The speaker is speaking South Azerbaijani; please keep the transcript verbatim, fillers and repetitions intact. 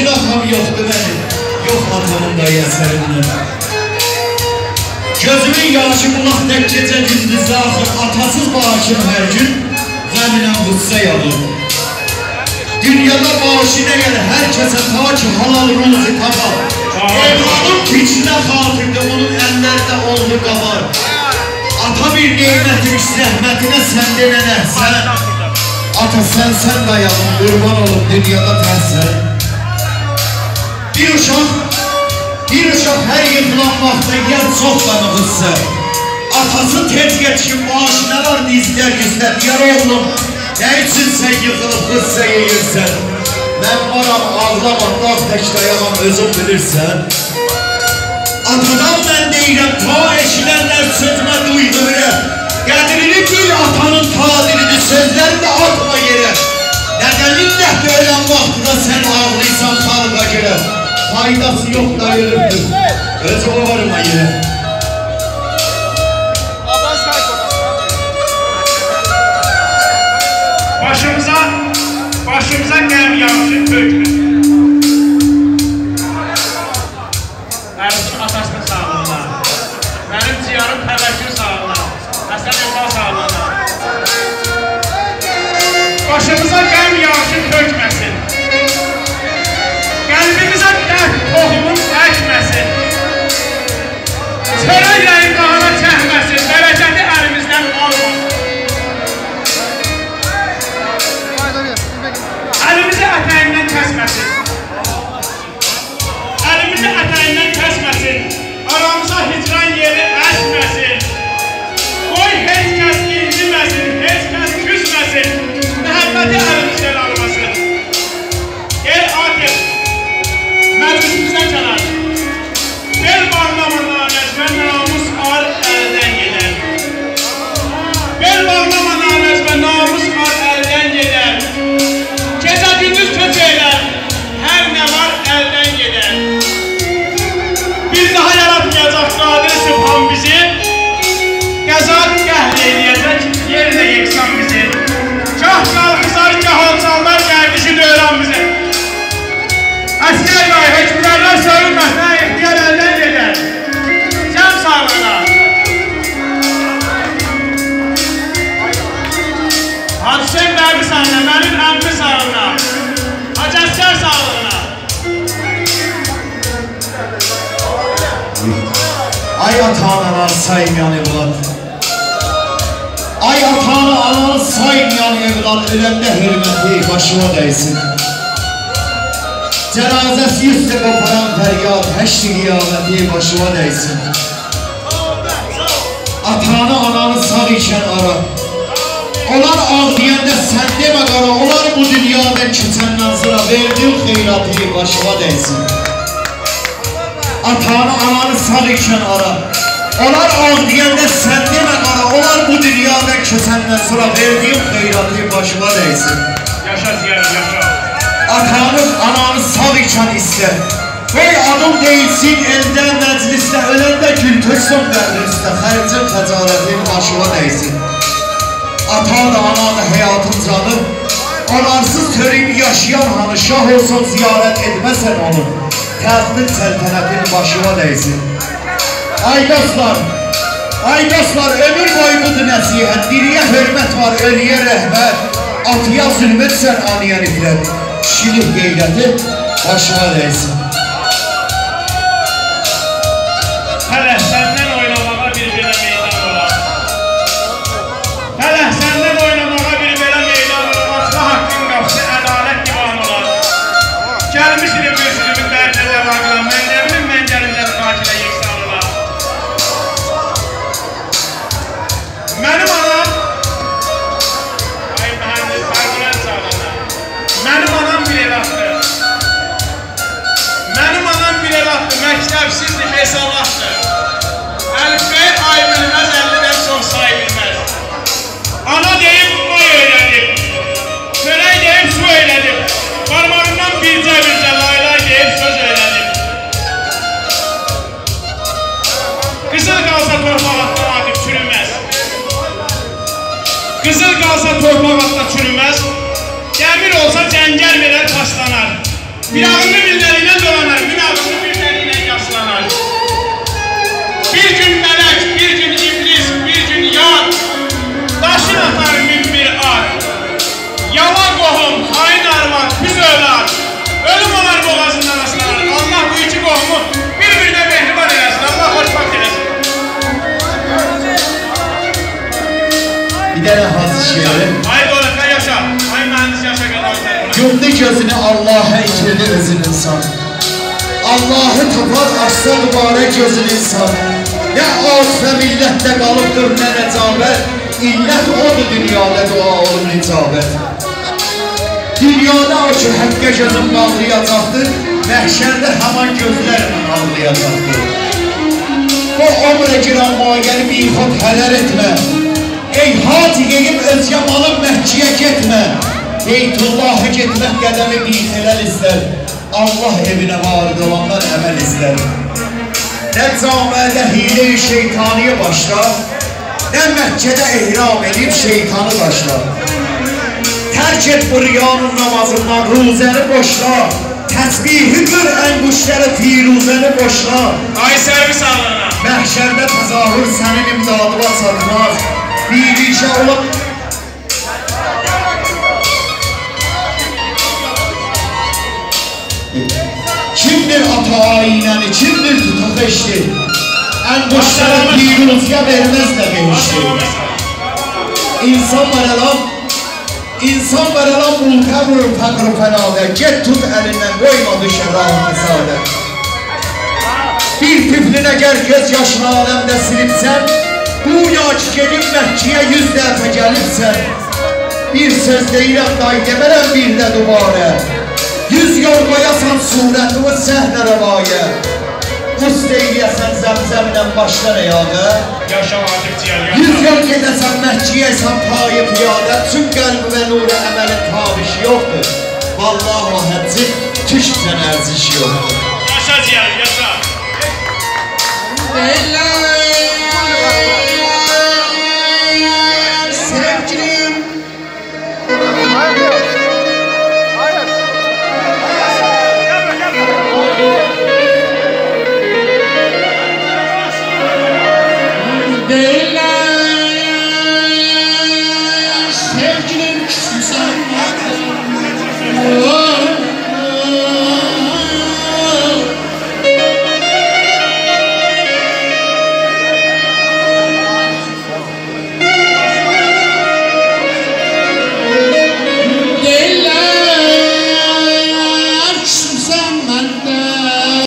آتام یوخدور منیم، یوخ آتامین دا اثریندن. گؤزومون یاشی بولاق تک گئجه گوندوزده آخیر، آتاسیز باشیم هر گون غمینن غصه یاغیر. دونیادا باشینا گلر هر کسه، تا کی حلال روزی تاپا. اولادیم کیچینه خاطیردیر، اونون اللرینده اوغلو قابار. آتا بیر نعمتیمیش، زحمتینه سن دئنن احسن. آتا، سنسن دایانیم، قوربان اولوم دونیادا تک سن. بیر اوشاق، بیر اوشاق هر ییخیلان واختدا یئیر چوخ غمی غصه. آتاسی تئز یئتیشیب باشینا، وار دیزلر اوسته، دئیر: «اوغلوم، نه اوچون سن ییخیلیب غصه یئییرسن؟ من وارام، آغلاما، داغ تک دایانام، اؤزون بیلیرسن.» آتادان من دئییرم، تا ائشیدنلر سؤزومه دویغو وئره. قدرینی بیل آتانین، تا دیریدیر، سؤزلرینی ده آتما یئره. نه ده منتدیر اؤلن واختیندا سن آغلاییرسان خالقا گؤره. فایداسی یوخ، دای اؤلوبدور، اؤزو قووارما یئره. باشیمیزا، باشیمیزا غم یاغیشی تؤکمه‌سین. عروسون آتاسی‌نین ساغلیغینا، منیم جیگریم توکلین ساغلیغینا، حسن اقبال ساغلیغینا. باشیمیزا غم یاغیشی تؤکمه‌سین. قلبیمیزه درد توخومون اکمه‌سین. چؤرک رنگی باهانا چکمه‌سین، برکتی الیمیزدن آلماسین. الیمیزی اته‌ییندن کسمه‌سین. الیمیزی اته‌ییندن کسمه‌سین. آرامیزا هجران یئلی اسمه‌سین. قوی هئچ کس اینجیمه‌سین، هئچ کس کوسمه‌سین. محبتی الیمیزدن آلماسین. ائل عاطف، مجلسیمیزدن کنار. بئل باغلاما نامرده، ناموس آر الدن گئدر. بئل باغلاما نامرده، ناموس آر الدن گئدر. گئجه گوندوز کؤچ ائلر، هر نه وار الدن گئدر. بیر داها یاراتمایاجاق قادر سبحان بیزی، قضا قهر ائله‌یه‌جک یئرله یکسان بیزی. گاه قالخیزار، گاه آلچالار گردشی دؤوران بیزی. عسگر بی، حؤکمدارلار سؤیونمه‌سین، اختیار الدن گئدر. جم ساغلیغینا. حاجی حسین بی ساغلیغینا، منیم عمی ساغلیغینا. حاجی عسگر ساغلیغینا. آی آتانی، آنانی سایمایان اولاد. آی آتانی، آنانی سایمایان اولاد، اؤلنده حؤرمتی باشینا دَیسین. جنازه‌سی اوسته قوپاران فریاد، حشر قیامتی باشینا دَیسین. آتانی، آنانی ساغ ایکن آرا. اونلار آغلایاندا سن دئمه قارا، اونلار بو دونیادان کئچندن سونرا وئردیگین خیراتی باشینا دَیسین. آتانی، آنانی ساغ ایکن آرا. اونلار آغلایاندا سن دئمه قارا، اونلار بو دونیادان کئچندن سونرا وئردیگین خیراتی باشینا دَیسین. یاشا زیاد، یاشا. آتانی، آنانی ساغ ایکن ایسته. قوی آدین دئییلسین ائلده، مجلسده، اؤلنده گول تؤکسون قبرین اوسته، خرجین خجالتین باشینا دَیسین. آتا دا، آنا دا حیاتین جانی، اونلارسیز تؤره‌ییم یاشایان هانی، شاه اولسون زیارت ائتمه‌سن اونو، تختین سلطنتین باشینا دَیسین. آی دوستلار، آی دوستلار، عؤمور بویو بودور نصیحت، دیری‌یه حؤرمت وار، اؤلویه رحمت، آتایا ظلم ائتسن، آنایا نفرت، کیشیلیک غیرتی باشینا دَیسین. هله سندن اویناماغا بیر بئله میدان اولار. هله سندن اویناماغا بیر بئله میدان اولار. آچیلا حاققین قاپیسی، عدالت دیوانی اولار. گلمیش ایدی بو ظلمون دردینه دوا قیلا، من نه بیلیم، من گلینجه خاک ایله یکسان اولار. منیم آنام، آی مهندس، ساغ اولون، ساغ اولون. منیم آنام بیر ائل آتدی. منیم آنام بیر ائل آتدی، مکتبسیزدیر، بئساواتدیر. الفبه آی بیلمز، اللی‌دن چوخ سای بیلمز. آنا دئییب آی اؤیره‌دیب، چؤرک دئییب سو اؤیره‌دیب، بارماغیندان بیرجه-بیرجه لای‌لای دئییب سؤز اؤیره‌دیب. قیزیل قالسا تورپاق آتدا آغیب چورومز. قیزیل قالسا تورپاق آتدا چورومز. دمیر اولسا جنگر وئرر، پاسلانار. فیراغینی بیل گله حاجی شعری. آی دولتا یاشا، آی مهندس یاشا، قدم سنین. یومدو گؤزونو آللاها، ایتیردی اؤزونو انسان. آللاهی تاپار، آچسا دوباره گؤزونو انسان. نه عاطفه میللتده قالیبدیر، نه نجابت. علت اودور دونیادا دعا اولمور اجابت. دونیادا او کی حقه گؤزون باغلایاجاقدیر، محشرده همان گؤزلرله آغلایاجاقدیر. بو عمر گرانمایه‌نی بیخود هدر ائتمه. ای حاجی، یئییب اؤزگه مالین مکه‌یه گئتمه. بیت‌اللها گئتمک قدمی بی‌خلل ایستر. آللاه ائوینه وارد اولانلار عمل ایستر. نه جامعه‌ده حیله‌ی شیطانی باشلا، نه مکه‌ده احرام ائدیب شیطانی باشلا. ترک ائت بو ریانین نامازیندان روزه‌نی بوشلا. تسبیحی قیر، انگشتر فیروزه‌نی بوشلا. آی سرویس آغلانا. محشرده تظاهر سنین امدادیوا چاتماز. بی‌ریشه اولان کیمدیر آتا آیینه‌نی، کیمدیر توتا خشتی؟ انگشتر پیروزی‌یه وئرمز ده بهشتی. انسان وار الان، انسان وار الان معتبر فقر و فناده، گئت توت الیندن، قویما دوشه راه فساده. بیر طفلین اگر گؤز یاشینی عالمده سیلیبسن، گویا کی گئدیب مکه‌یه یوز دفعه گلیبسن. بیر سؤز دئییرم، دای دئمه‌رم بیر ده دوباره. یوز یول قویاسان صورتیوی صحن روایه. غسل ائیله‌یه‌سن زمزمله باشدان آیاغا. یاشا عاطف جیگر، یاشا. یوز یول گئده‌سن مکه‌یه، سن پای پیاده، چون قلبیوه نور عملین تابشی یوخدور. والله او حجین توشکجن ارزشی یوخدور. یاشا جیگریم، یاشا. دئییرلر،